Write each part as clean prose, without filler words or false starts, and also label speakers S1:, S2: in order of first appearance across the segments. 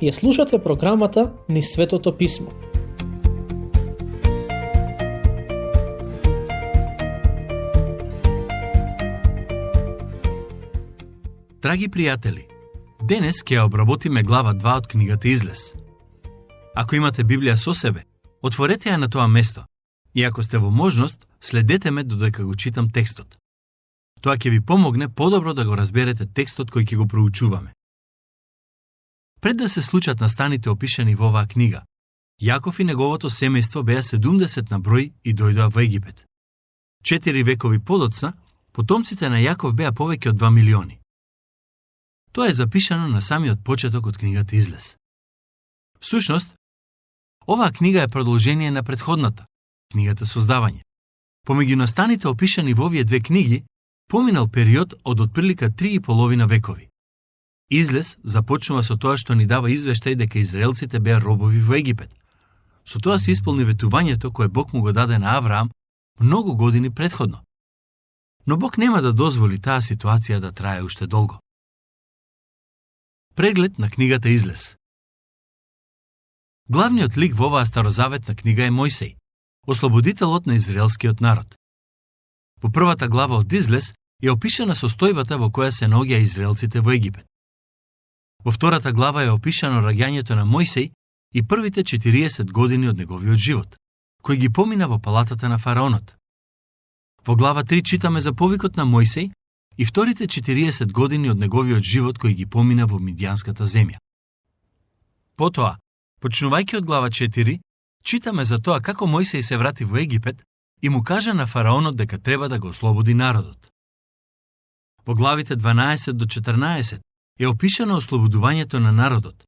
S1: Ја слушате програмата Низ Светото Писмо.
S2: Драги пријатели, денес ќе обработиме глава 2 од книгата Излез. Ако имате Библија со себе, отворете ја на тоа место и ако сте во можност, следете ме додека го читам текстот. Тоа ќе ви помогне подобро да го разберете текстот кој ќе го проучуваме. Пред да се случат настаните опишани во оваа книга, Јаков и неговото семејство беа 70 на број и дојдоа во Египет. 4 векови подоцна, потомците на Јаков беа повеќе од 2 милиони. Тоа е запишано на самиот почеток од книгата Излез. Всушност, оваа книга е продолжение на претходната, книгата Создавање. Помеѓу настаните опишани во овие две книги, поминал период од отприлика 3,5 векови. Излез започнува со тоа што ни дава извештај дека израелците беа робови во Египет. Со тоа се исполни ветувањето кое Бог му го даде на Авраам многу години претходно. Но Бог нема да дозволи таа ситуација да трае уште долго. Преглед на книгата Излез. Главниот лик во оваа старозаветна книга е Мојсей, ослободителот на израелскиот народ. Во првата глава од Излез е опишана состојбата во која се наоѓа израелците во Египет. Во втората глава е опишано раѓањето на Мојсей и првите 40 години од неговиот живот, кој ги помина во палатата на фараонот. Во глава 3 читаме за повикот на Мојсей и вторите 40 години од неговиот живот кој ги помина во Мидијанската земја. Потоа, почнувајќи од глава 4, читаме за тоа како Мојсей се врати во Египет и му кажа на фараонот дека треба да го ослободи народот. Во главите 12 до 14 е опишано ослободувањето на народот,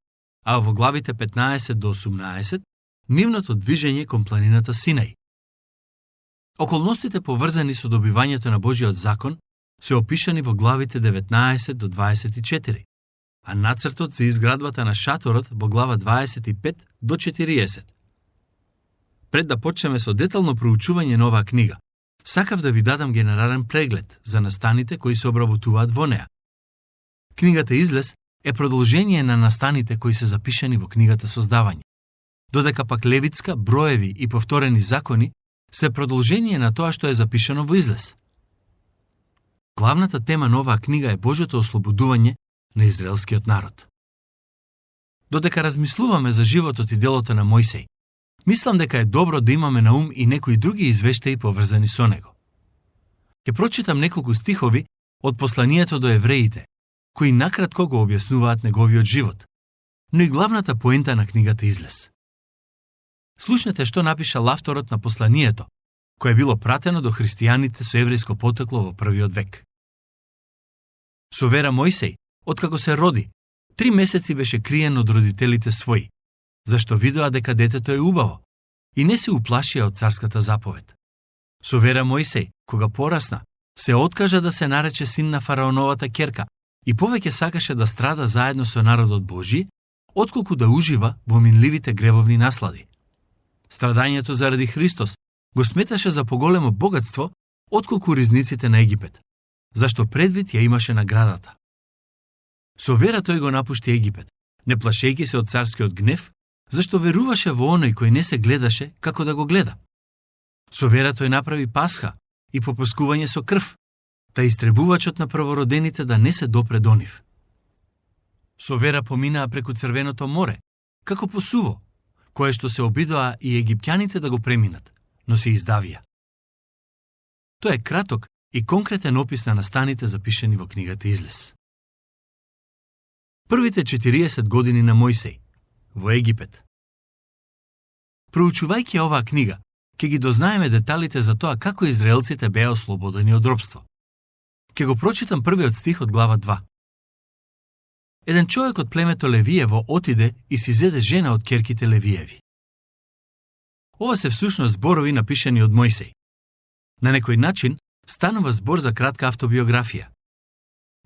S2: а во главите 15 до 18 нивното движење кон планината Синај. Околностите поврзани со добивањето на Божиот закон се опишани во главите 19 до 24, а нацртот за изградбата на шаторот во глава 25 до 40. Пред да почнеме со детално проучување на оваа книга, сакав да ви дадам генерален преглед за настаните кои се обработуваат во неа. Книгата Излез е продолжение на настаните кои се запишани во книгата Создавање, додека пак Левитска, броеви и повторени закони се продолжение на тоа што е запишано во Излез. Главната тема на оваа книга е Божјото ослободување на израелскиот народ. Додека размислуваме за животот и делото на Мојсей, мислам дека е добро да имаме на ум и некои други извештаи поврзани со него. Ќе прочитам неколку стихови од посланието до евреите, кои накратко го објаснуваат неговиот живот, но и главната поента на книгата Излез. Слушнете што напиша авторот на посланието, кое било пратено до христијаните со еврејско потекло во првиот век. Со вера Мојсей, откако се роди, 3 месеци беше криен од родителите своји, зашто видоа дека детето е убаво и не се уплашија од царската заповед. Со вера Мојсей, кога порасна, се откажа да се нарече син на фараоновата ќерка и повеќе сакаше да страда заедно со народот Божи, отколку да ужива во минливите гревовни наслади. Страдањето заради Христос го сметаше за поголемо богатство отколку ризниците на Египет, зашто предвид ја имаше наградата. Со вера тој го напушти Египет, не плашејќи се од царскиот гнев, зашто веруваше во оној кој не се гледаше како да го гледа. Со вера тој направи пасха и попускување со крв, та истребувачот на првородените да не се допре до нив. Со вера поминаа преку Црвеното море, како по суво, кое што се обидоа и египтјаните да го преминат, но се издавија. Тоа е краток и конкретен опис на настаните запишани во книгата Излез. Првите 40 години на Мојсей во Египет. Проучувајќи оваа книга, ќе ги дознаеме деталите за тоа како израелците беа ослободени од робство. Ќе го прочитам првиот стих од глава 2. Еден човек од племето Левиево отиде и си зеде жена од ќерките Левиеви. Ова се всушност зборови напишани од Мојсей. На некој начин станува збор за кратка автобиографија.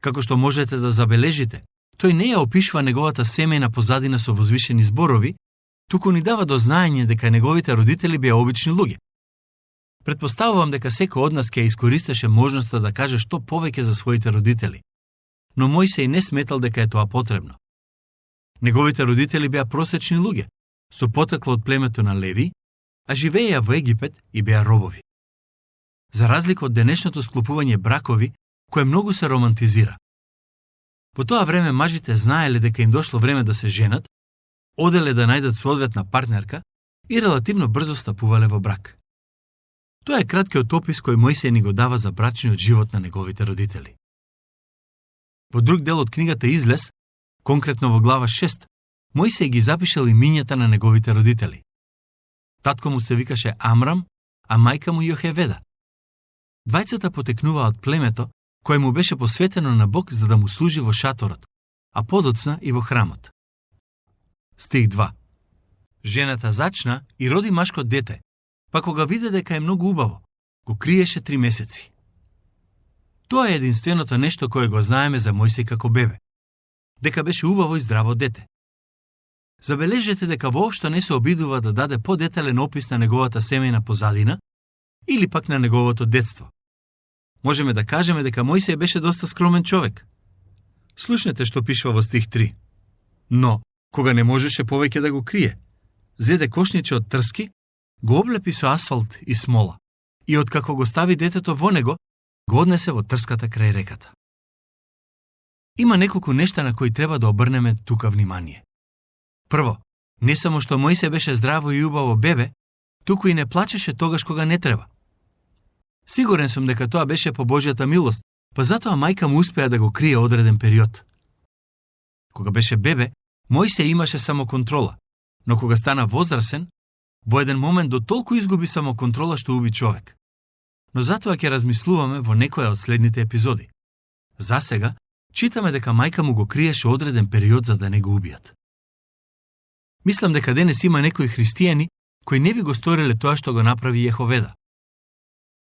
S2: Како што можете да забележите, тој не ја опишува неговата семејна позадина со возвишени зборови, туку ни дава до знаење дека неговите родители беа обични луѓе. Претпоставувам дека секој од нас ќе искористеше можноста да каже што повеќе за своите родители, но Мојсей не сметал дека е тоа потребно. Неговите родители беа просечни луѓе, со потекло од племето на Леви, а живееја во Египет и беа робови. За разлика од денешното склопување бракови, кое многу се романтизира. По тоа време мажите знаеле дека им дошло време да се женат, оделе да најдат соодветна партнерка и релативно брзо стапувале во брак. Тоа е краткиот опис кој Мојсей ни го дава за брачниот живот на неговите родители. Во друг дел од книгата Излез, конкретно во глава 6, Мојсей ги запишал имињата на неговите родители. Татко му се викаше Амрам, а мајка му Јохеведа. Двајцата потекнуваа од племето кое му беше посветено на Бог за да му служи во шаторот, а подоцна и во храмот. Стих 2. Жената зачна и роди машко дете, па кога виде дека е многу убаво, го криеше 3 месеци. Тоа е единственото нешто кое го знаеме за Мојсей како бебе, дека беше убаво и здраво дете. Забележете дека воопшто не се обидува да даде подетален опис на неговата семејна позадина или пак на неговото детство. Можеме да кажеме дека Мојсей беше доста скромен човек. Слушнете што пишува во стих 3. Но, кога не можеше повеќе да го крие, зеде кошниче од трски, го облепи со асфалт и смола и откако го стави детето во него, го однесе во трската крај реката. Има неколку нешта на кои треба да обрнеме тука внимание. Прво, не само што Мојсей беше здраво и убаво бебе, туку и не плачеше тогаш кога не треба. Сигурен сум дека тоа беше по Божјата милост, па затоа мајка му успеа да го крие одреден период. Кога беше бебе, Мојсей имаше самоконтрола, но кога стана возрасен, во еден момент до толку изгуби самоконтрола што уби човек. Но затоа ќе размислуваме во некоја од следните епизоди. За сега, читаме дека мајка му го криеше одреден период за да не го убијат. Мислам дека денес има некои христијани кои не би го сториле тоа што го направи Јеховеда.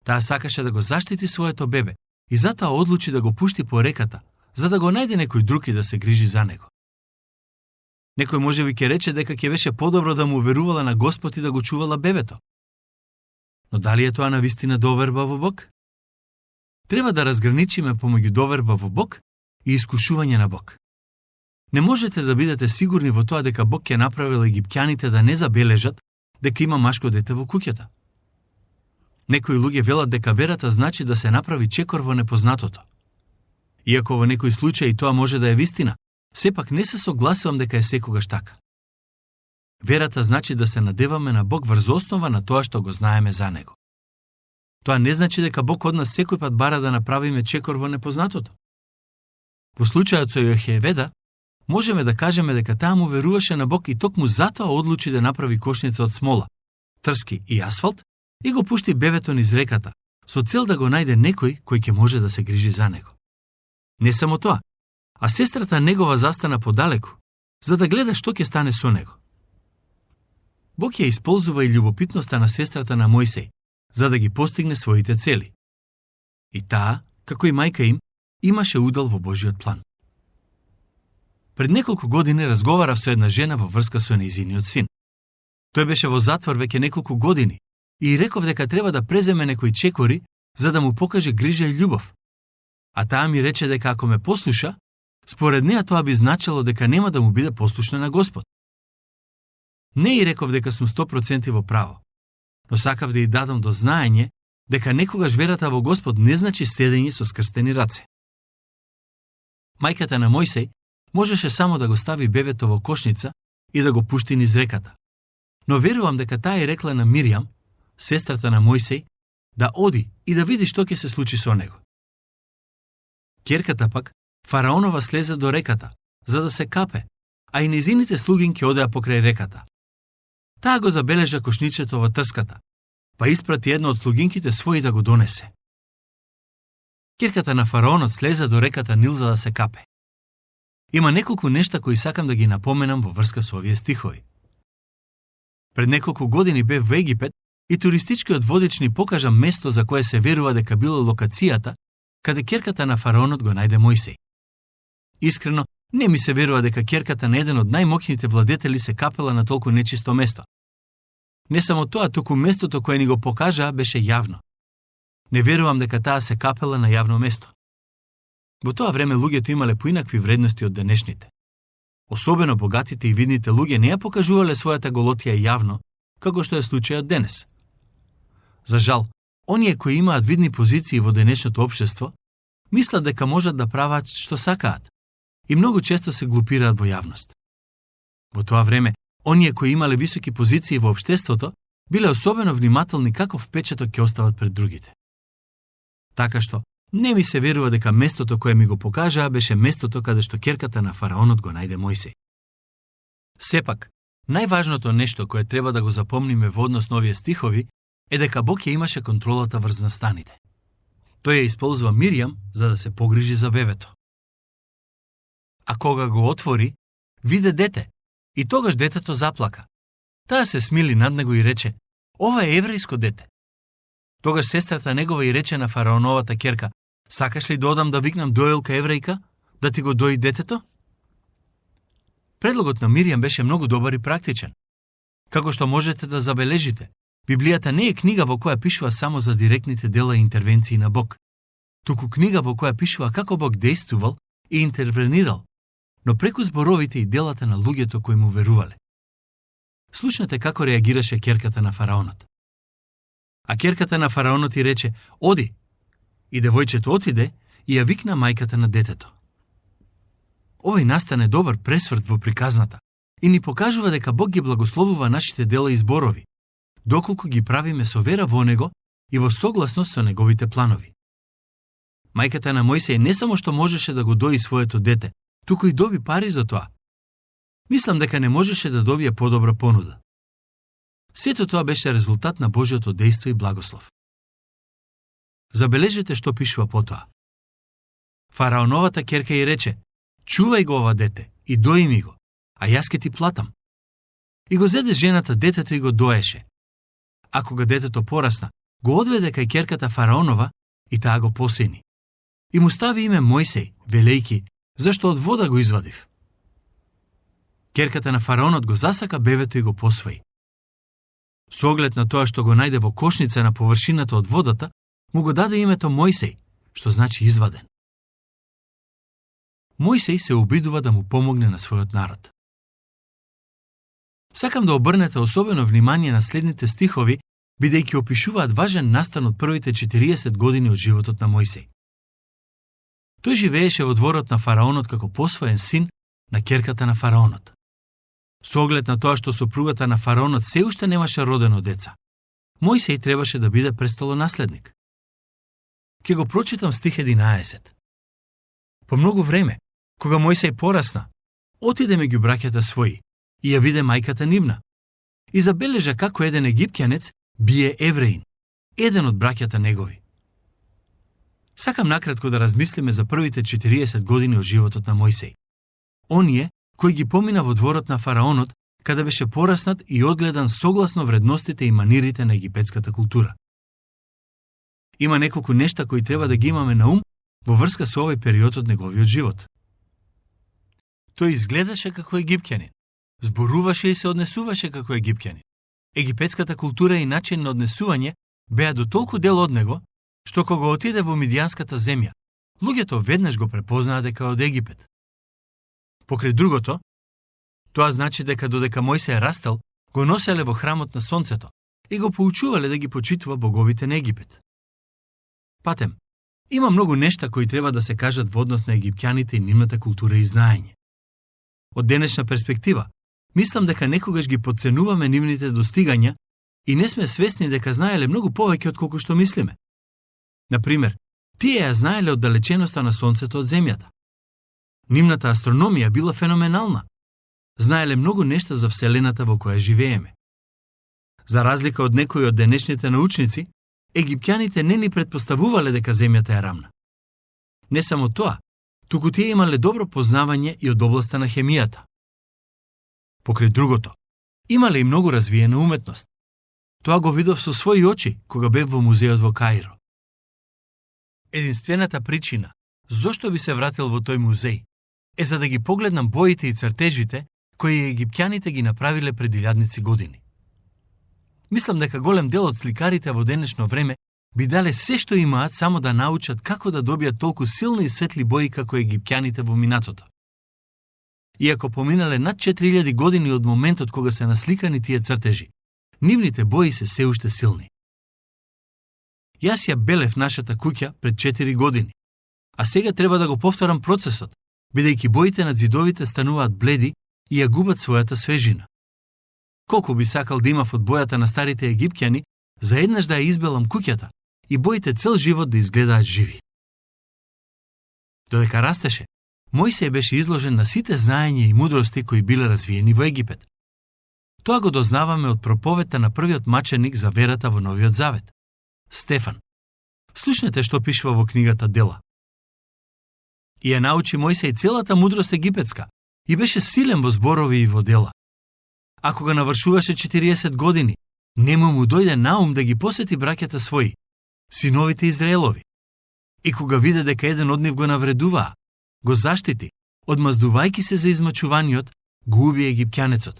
S2: Таа сакаше да го заштити своето бебе и затоа одлучи да го пушти по реката, за да го најде некој друг и да се грижи за него. Некој можеби ќе рече дека ќе беше подобро да му верувала на Господ и да го чувала бебето. Но дали е тоа навистина доверба во Бог? Треба да разграничиме помеѓу доверба во Бог и искушување на Бог. Не можете да бидете сигурни во тоа дека Бог ќе направил египтјаните да не забележат дека има машко дете во куќата. Некои луѓе велат дека верата значи да се направи чекор во непознатото. Иако во некои случаи тоа може да е вистина, сепак не се согласувам дека е секогаш така. Верата значи да се надеваме на Бог врз основа на тоа што го знаеме за Него. Тоа не значи дека Бог од нас секој пат бара да направиме чекор во непознатото. Во случајот со Јохеведа, можеме да кажеме дека таа му веруваше на Бог и токму затоа одлучи да направи кошница од смола, трски и асфалт и го пушти бебето низ реката, со цел да го најде некој кој ќе може да се грижи за него. Не само тоа, а сестрата негова застана подалеку, за да гледа што ќе стане со него. Бог ја исползува и љубопитноста на сестрата на Мојсей, за да ги постигне своите цели. И таа, како и мајка им, имаше удел во Божиот план. Пред неколку години разговарав со една жена во врска со нејзиниот син. Тој беше во затвор веќе неколку години и реков дека треба да преземе некои чекори за да му покаже грижа и љубов. А таа ми рече дека ако ме послуша, според неа тоа би значило дека нема да му биде послушна на Господ. Не и реков дека сум 100% во право, но сакав да ја дадам до знаење дека некогаш верата во Господ не значи седење со скрстени раце. Мајката на Мојсей можеше само да го стави бебето во кошница и да го пушти низ реката. Но верувам дека таа и рекла на Миријам, сестрата на Мојсей, да оди и да види што ќе се случи со него. Ќерката пак, фараонова, слезе до реката, за да се капе, а и незините слугинки одеа покрај реката. Таа го забележа кошничето во трската, па испрати една од слугинките своји да го донесе. Ќерката на фараонот слезе до реката Нил за да се капе. Има неколку нешта кои сакам да ги напоменам во врска со овие стихови. Пред неколку години бев во Египет и туристичкиот водич ни покажа место за кое се верува дека било локацијата каде ќерката на фараонот го најде Мојсей. Искрено, не ми се верува дека ќерката на еден од најмоќните владетели се капела на толку нечисто место. Не само тоа, туку местото кое ни го покажа беше јавно. Не верувам дека таа се капела на јавно место. Во тоа време луѓето имале поинакви вредности од денешните. Особено богатите и видните луѓе не ја покажувале својата голотија јавно, како што е случајот денес. За жал, оние кои имаат видни позиции во денешното општество, мислат дека можат да прават што сакаат и многу често се глупираат во јавност. Во тоа време, оние кои имале високи позиции во општеството, биле особено внимателни каков впечаток ќе остават пред другите. Така што, не ми се верува дека местото кое ми го покажаа беше местото каде што ќерката на фараонот го најде Мојсей. Сепак, најважното нешто кое треба да го запомниме во однос на овие стихови е дека Бог ја имаше контролата врз настаните. Тој ја исползува Миријам за да се погрижи за бебето. А кога го отвори, виде дете и тогаш детето заплака. Таа се смили над него и рече: "Ова е еврејско дете." Тогаш сестрата негова и рече на фараоновата ќерка: "Сакаш ли да одам да викнам дојелка еврејка, да ти го дои детето?" Предлогот на Миријам беше многу добар и практичен. Како што можете да забележите, Библијата не е книга во која пишува само за директните дела и интервенции на Бог, туку книга во која пишува како Бог действувал и интервенирал, но преку зборовите и делата на луѓето кои му верувале. Слушнете како реагираше ќерката на фараонот. А ќерката на фараонот и рече: "Оди." И девојчето отиде и ја викна мајката на детето. Овој настане добар пресврт во приказната и ни покажува дека Бог ги благословува нашите дела и зборови, доколку ги правиме со вера во Него и во согласност со Неговите планови. Мајката на Мојсей не само што можеше да го дои своето дете, туку и доби пари за тоа. Мислам дека не можеше да добие подобра понуда. Сето тоа беше резултат на Божјото дејство и благослов. Забележете што пишува потоа. Фараоновата ќерка ѝ рече: "Чувај го ова дете и дои ми го, а јас ке ти платам." И го зеде жената детето и го доеше. А кога детето порасна, го одведе кај ќерката фараонова и таа го посини. И му стави име Мојсей, велејки: "Зашто од вода го извадив?" Ќерката на фараонот го засака бебето и го посвои. Со оглед на тоа што го најде во кошница на површината од водата, му го даде името Мојсей, што значи изваден. Мојсей се обидува да му помогне на својот народ. Сакам да обрнете особено внимание на следните стихови, бидејќи опишуваат важен настан од првите 40 години од животот на Мојсей. Тој живееше во дворот на фараонот како посвоен син на ќерката на фараонот. Со оглед на тоа што сопругата на фараонот се уште немаше родено деца, Мојсей требаше да биде престолонаследник. Ке го прочитам стих 11. По многу време, кога Мојсей порасна, отиде меѓу браќата своји и ја виде мајката нивна. И забележа како еден египтјанец бие евреин, еден од браќата негови. Сакам накратко да размислиме за првите 40 години од животот на Мојсей. Оние кои ги помина во дворот на фараонот, каде беше пораснат и одгледан согласно вредностите и манирите на египетската култура. Има неколку нешта кои треба да ги имаме на ум во врска со овој период од неговиот живот. Тој изгледаше како египтјанин, зборуваше и се однесуваше како египтјанин. Египетската култура и начин на однесување беа до толку дел од него, што кога отиде во Мидијанската земја, луѓето веднаш го препознаа дека од Египет. Покрај другото, тоа значи дека додека Мојсей растел, го носеле во храмот на сонцето и го поучувале да ги почитува боговите на Египет. Патем, има многу нешта кои треба да се кажат во однос на египтјаните и нивната култура и знаење. Од денешна перспектива, мислам дека некогаш ги подценуваме нивните достигања и не сме свесни дека знаеле многу повеќе од колку што мислиме. Например, тие ја знаеле оддалеченоста на сонцето од земјата. Нивната астрономија била феноменална. Знаеле многу нешта за вселената во која живееме. За разлика од некои од денешните научници, египтјаните не ни предпоставувале дека земјата е рамна. Не само тоа, туку тие имале добро познавање и од областа на хемијата. Покрај другото, имале и многу развиена уметност. Тоа го видов со своји очи кога бев во музеот во Каиро. Единствената причина зошто би се вратил во тој музеј е за да ги погледнам боите и цртежите кои египтјаните ги направиле пред илјадници години. Мислам дека голем дел од сликарите во денешно време би дале се што имаат само да научат како да добијат толку силни и светли бои како египтјаните во минатото. Иако поминале над 4000 години од моментот кога се насликани тие цртежи, нивните бои се уште силни. Јас ја белев нашата куќа пред 4 години, а сега треба да го повторам процесот, бидејќи боите над зидовите стануваат бледи и ја губат својата свежина. Колку би сакал да имав од бојата на старите египтјани, заеднаш да ја избелам куќата и боите цел живот да изгледаат живи. Додека растеше, Мојсеј беше изложен на сите знаења и мудрости кои биле развиени во Египет. Тоа го дознаваме од проповедта на првиот маченик за верата во Новиот Завет, Стефан. Слушнете што пишува во книгата Дела. И ја научи Мојсеј целата мудрост египетска и беше силен во зборови и во дела. А кога навршуваше 40 години, нему му дојде наум да ги посети браќата своји, синовите Израелови. И кога виде дека еден од нив го навредуваа, го заштити, одмаздувајќи се за измачуваниот, го уби египтјанецот.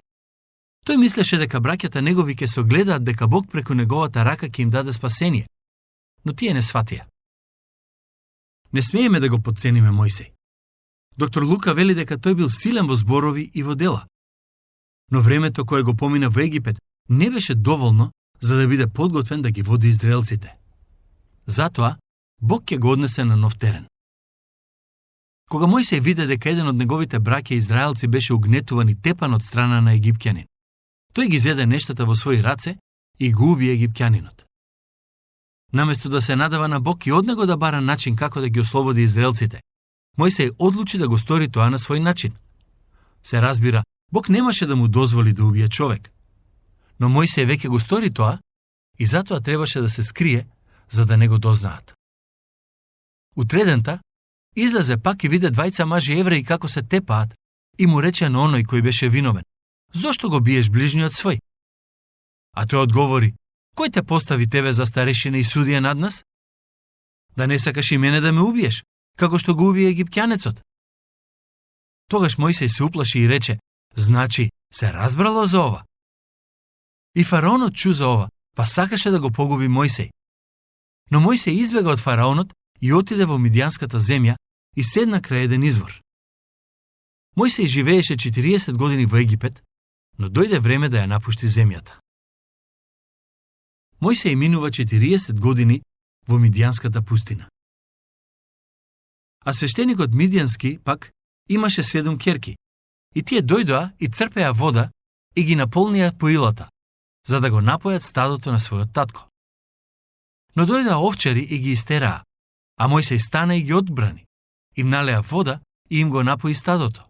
S2: Тој мислеше дека браќата негови ќе се огледаат дека Бог преку неговата рака ќе им даде спасение, но тие не сватија. Не смееме да го потцениме Мојсеј. Доктор Лука вели дека тој бил силен во зборови и во дела. Но времето кое го помина во Египет не беше доволно за да биде подготвен да ги води израелците. Затоа Бог ќе го однесе на нов терен. Кога Мојсеј виде дека еден од неговите браќа израелци беше угнетуван и тепан од страна на египтјанин, тој ги зеде нештата во своји раце и го уби египтјанинот. Наместо да се надава на Бог и од него да бара начин како да ги ослободи израелците, Мојсеј одлучи да го стори тоа на свој начин. Се разбира, Бог немаше да му дозволи да убие човек. Но Мојсеј веќе го стори тоа и затоа требаше да се скрие за да не го дознаат. Утредента излезе пак и виде двајца мажи евреи како се тепаат и му рече на оној кој беше виновен: "Зошто го биеш ближниот свој?" А тој одговори: "Кој те постави тебе за старешина и судија над нас? Да не сакаш и мене да ме убиеш, како што го уби египтјанецот?" Тогаш Мојсеј се уплаши и рече: "Значи, се разбрало за ова?" И фараонот чу за ова, па сакаше да го погуби Мојсеј. Но Мојсеј избега од фараонот и отиде во Мидијанската земја и седна крај еден извор. Мојсеј живееше 40 години во Египет, но дојде време да ја напушти земјата. Мојсеј минува 40 години во Мидијанската пустина. А свештеникот Мидијански пак имаше 7 ќерки, и тие дојдоа и црпеа вода и ги наполнија поилата, за да го напојат стадото на својот татко. Но дојдоа овчари и ги истераа, а Мојсеј стана и ги одбрани, им налеа вода и им го напои стадото.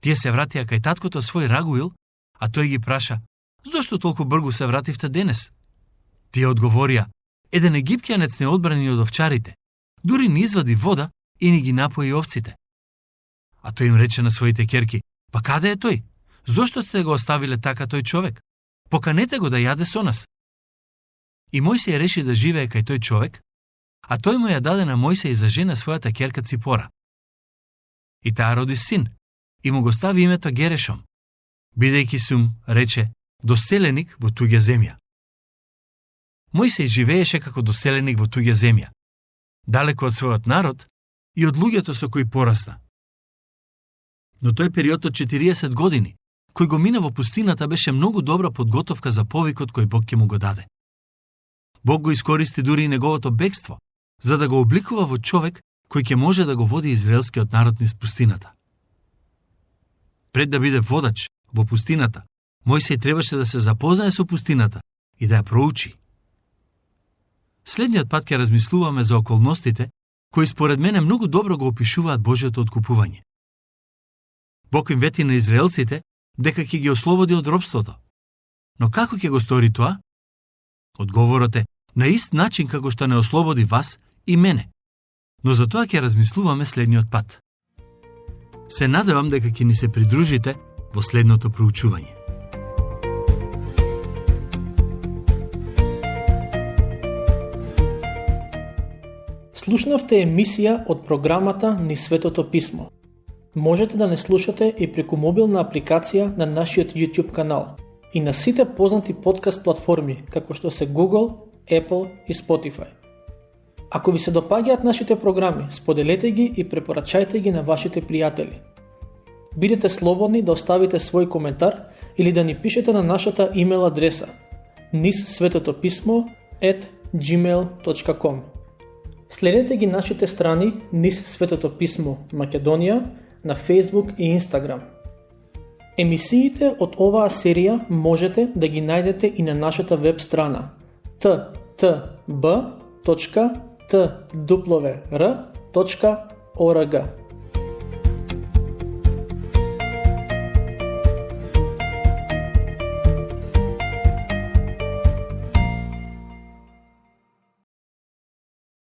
S2: Тие се вратија кај таткото свој Рагуил, а тој ги праша: "Зошто толку бргу се вративте денес?" Тие одговорија: "Еден египтјанец не одбрани од овчарите, дури ни извади вода и ни ги напои овците." А тој им рече на своите ќерки: "Па каде е тој? Зошто сте го оставиле така тој човек? Поканете го да јаде со нас." И Мојсеј реши да живее кај тој човек, а тој му ја даде на Мојсеј за жена својата ќерка Ципора. И таа роди син, и му го стави името Герешом, бидејќи сум, рече, доселеник во туѓа земја. Мојсеј живееше како доселеник во туѓа земја, далеко од својот народ и од луѓето со кои порасна. Но тој период од 40 години, кој го мина во пустината, беше многу добра подготовка за повикот кој Бог ќе му го даде. Бог го искористи дури и неговото бегство, за да го обликува во човек кој ќе може да го води израелскиот народ низ пустината. Пред да биде водач во пустината, Мојсеј требаше да се запознае со пустината и да ја проучи. Следниот пат ќе размислуваме за околностите кои според мене многу добро го опишуваат Божјото откупување. Бог им вети на израелците дека ќе ги ослободи од робството. Но како ќе го стори тоа? Одговорот е на ист начин како што не ослободи вас и мене. Но за тоа ќе размислуваме следниот пат. Се надевам дека ќе ни се придружите во следното проучување.
S1: Слушнавте емисија од програмата Низ Светото Писмо. Можете да не слушате и преку мобилна апликација на нашиот YouTube канал и на сите познати подкаст платформи како што се Google, Apple и Spotify. Ако ви се допаѓаат нашите програми, споделете ги и препорачајте ги на вашите пријатели. Бидете слободни да оставите свој коментар или да ни пишете на нашата имейл адреса nissvetotopисmo@gmail.com. Следете ги нашите страни Низ Светото писмо Македонија на Facebook и Instagram. Емисиите од оваа серија можете да ги најдете и на нашата веб страна ttb.twr.org.